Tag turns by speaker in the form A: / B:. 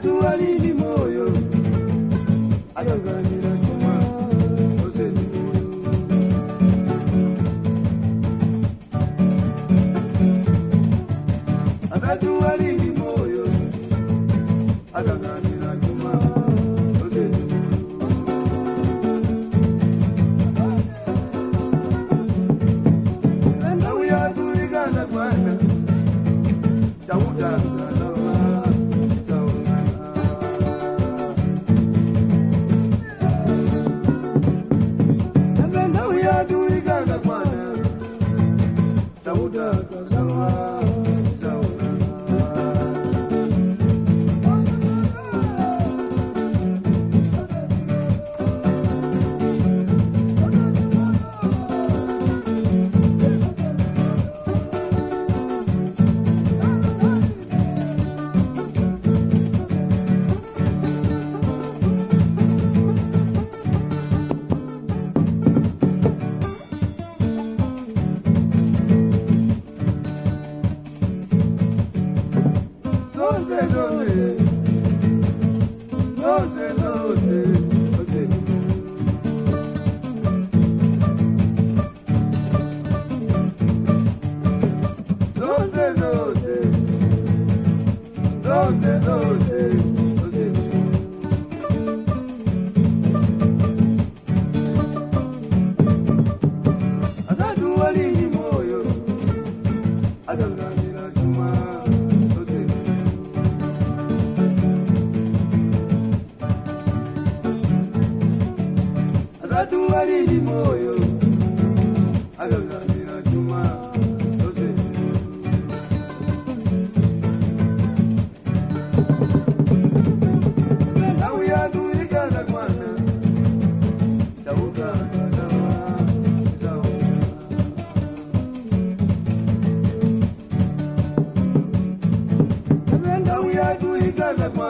A: Azatu alili moyo ayanganira chuma ozeni moyo. Azatu alili moyo ayanganira chuma ozeni moyo. Ndau yatu ikana kwana chauta kalama taona. Ndau yatu ikana kwana chauta kalama taona. Zonse zonse zonse zonse zonse. Zonse zonse zonse zonse zonse. Azatu alili moyo adanganira chuma zonse. Azatu alili moyo adanganira chuma zonse. Ndau yatu ikana kwana chauta kalama taona. Ndau yatu ikana kwana.